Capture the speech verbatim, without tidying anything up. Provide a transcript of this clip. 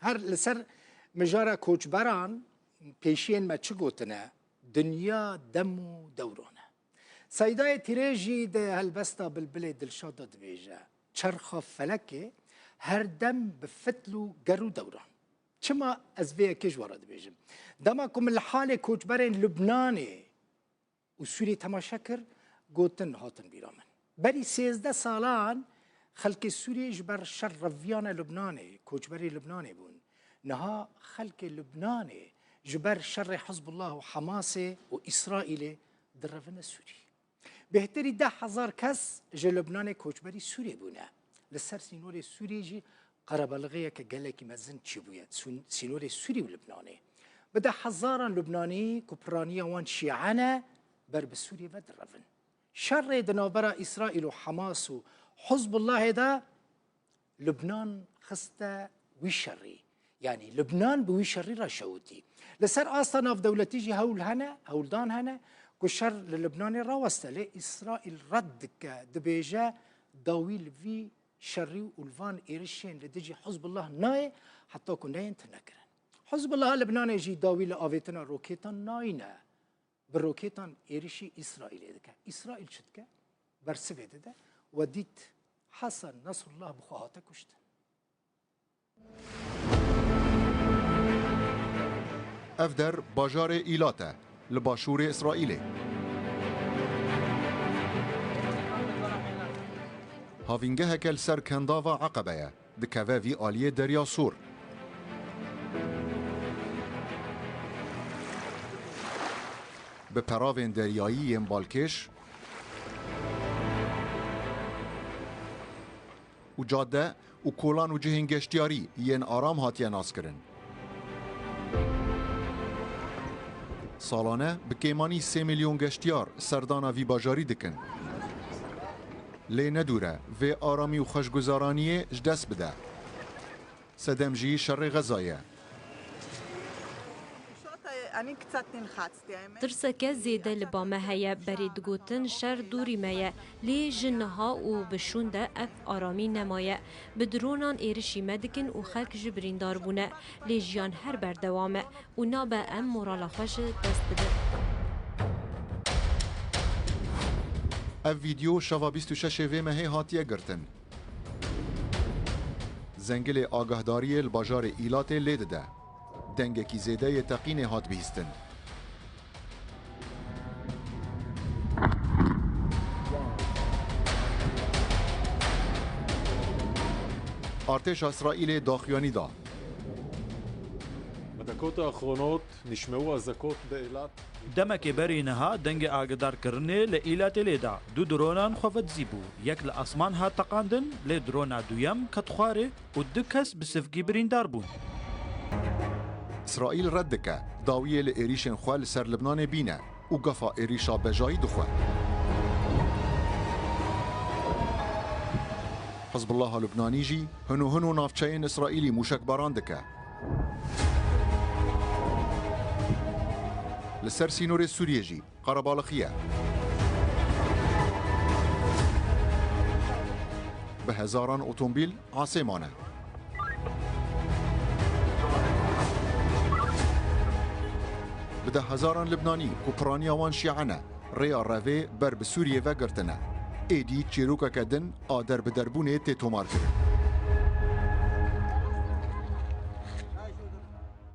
Her li ser mijara koçberan pêşiyên me çi gotine? Dinya dem û dewran e. Seydayê Tîrê jî di helbesta Bilbilê Dilşad de dibêje, çerxa felekê her dem bi fitl û ger û dewran. Çima ez vê yekê ji we re dibêjim? Dema ku min li halê koçberên Lubnanê û Sûriyê temaşe kir, gotin hatin bîra min. Berî sêzdeh salan xelkê Sûriyê ji ber şer reviyane Lubnanê, koçberê Lubnanê bûn. Niha xelkê Lubnanê ji ber şerê Hizbullah û Hamasê û Îsraîlê direvine Sûrî. Bêhtirî deh hezar kes ji Lubnanê koçberî Sûriyê bûne. Li ser sînorê Sûriyê jî qerebalixiyeke gelekî mezin çêbûye, sîn-, sînorê Sûrî û Lubnanê. Bi deh hezaran Lubnanî ku piraniya wan şîe ne, ber bi Sûriyê ve direvin. Şerê di navbera Îsraîl û Hamas û Hizbullahê de Lubnan xiste wî şerî. Yanî Lubnan bi wî şerî re şewitî. Li ser asta navdewletî jî hewl hene, hewldan hene ku şer li Lubnanê raweste. Lê Îsraîl red dike, dibêje dawî li vî şerî û li van êrişên li dijî Hizbullah nayê, heta ku neyên tune kirin. Hizbullah Lubnanê jî dawî li avêtina rokêtan nayne. Bi rokêtan êrişî Îsraîlê dike. Îsraîl çi dike? Bersivê dide. We dît Hesen Nesrullah bi xwe hate kuştin. Ev der bajarê Îlat e, li başûrê Îsraîlê. Havîngeheke li ser kendava Eqebe ye. Dikeve vî aliyê Derya Sor. Bi peravên deryayî yên balkêş û cade û kolan û cihên geştiyarî yên aram hatiye naskirin. Salane bi kêmanî sê milyon geştiyar serdana vî bajarî dikin. Lê ne dûr e vê aramî û xweşguzaraniyê ji dest bide. Sedem jî şerê Xezayê ye. Tirseke zêde li ba me heye, berê digotin şer dûrî me ye, lê ji niha û bi şûn de ev aramî nemaye. Bi dronan êrişî me dikin û xelk jî birîndar bûne, lê jiyan her berdewam e û nabe em morala xwe ji dest bidin. Ev vîdeo şeva bîst û şeş ê vê mehê hatiye girtin. Zengilê agahdariyê li bajarê Îlatê lê dide. Dengekî zêde yê teqînê hat bihîstin. Artêşa Îsraîlê daxuyanî da. בדקות האחרונות נשמעו אזעקות באילת. Demekê berî niha dengê agidarkirinê li Îlatê lê da. Du dronan xwe vedizî bû. Yek li asman hat teqandin, lê drona duyem ket xwarê û du kes bi sivkî birîndar bûn. Îsraîl red dike, dawiyê li êrîşên xwe li ser Libnanê bîne û gefa êrîşa bejayî dixwe. Hizbullaha Lubnanî jî hin û hin û navçeyên Îsraîlî mûşekbaran dike. Li ser sînorê Sûriyê jî qerebalixî ye. Bi hezaran otomobîl asê mane. Bi deh hezaran Libnanî ku piraniya wan şîe ne, rêya revê ber bi Sûriyê ve girtine. Êdî çîrokeke din a derbiderbûnê tê tomarkirin.